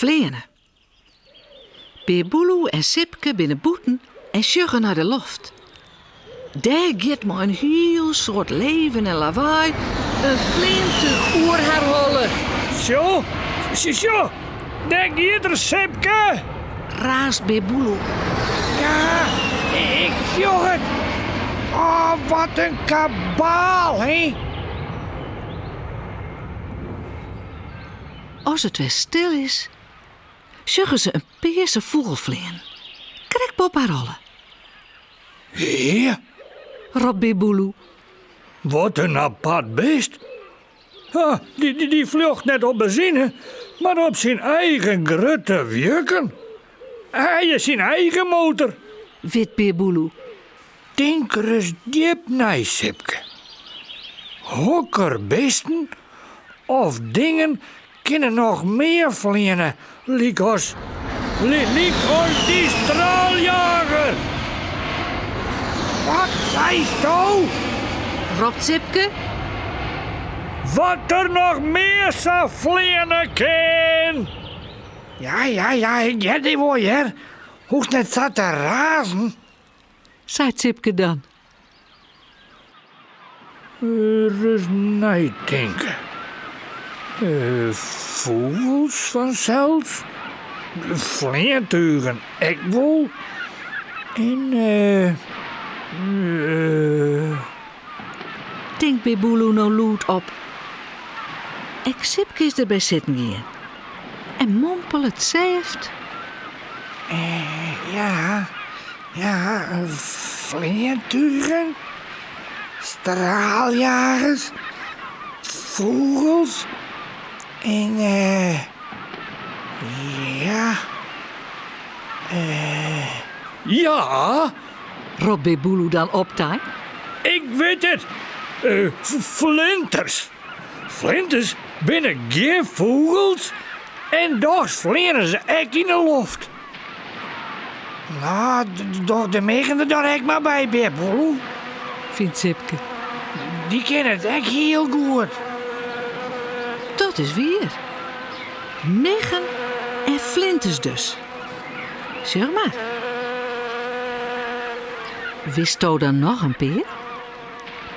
Fleane. Bear Boeloe en Sipke binne bûten en sjogge nei de loft. Dêr giet mei in hiel soad leven en lawaai in fleantúch oer har holle. Sjo, sjo, dêr giet er, Sipke! Raast Bear Boeloe. Ja, ik sjoch it. Oh, wat in kabaal, hè? As it wer stil is, sjogge se in pearse fûgel fleanen, krekt boppe har holle. Hea? Ropt Bear Boeloe. Wat in apart bist. Ha, dy, dy, dy fljocht net op benzine, mar op syn eigen grutte wjukken. Hy is syn eigen motor. Wit Bear Boeloe. Tink ris djip nei, Sipke. Hokker bisten of dingen kinne noch mear fleane lykas lykas dy straaljager? Wat seisto? Ropt Sipke. Wat der noch mear sa fleane kin! Ja, ja, ja, ik hear dy wol, hear. Hoechst net sa te razen. Seit Sipke dan. Ris neitinke. Fûgels fansels, fleantugen ek wol en eh. Tinkt Bear Boeloe no lûd op. Ek Sipke is derby sitten gien en mompelet sêft. Ja, ja, fleantugen, straaljagers, fûgels en ja, Ja! Ropt Bear Boeloe dan optein. Ik wit it! Flinters! Flinters binne gjin fûgels en dochs fleane se ek yn 'e loft. No, doch de miggen der dan ek mar by, Bear Boeloe, fynt Sipke. Dy kinne it ek hiel goed. Dat is wier. Miggen en flinters dus. Sjoch mar. Witsto dan noch in pear?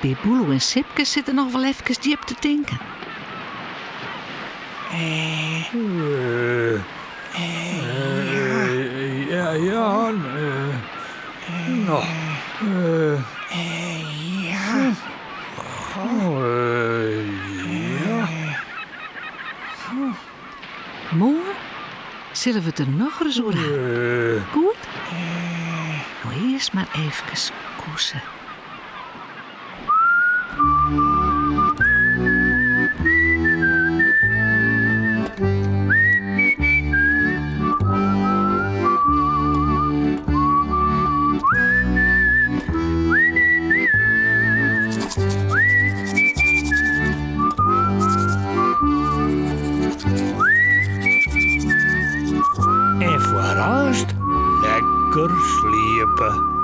Bear Boeloe en Sipke sitte noch wol efkes djip te tinken. Ja, ja, no. Ja. Ja. Moarn sille we it der nochris oer ha. Goed? No earst mar eefkes koese. En foar aanst lekker sliepe.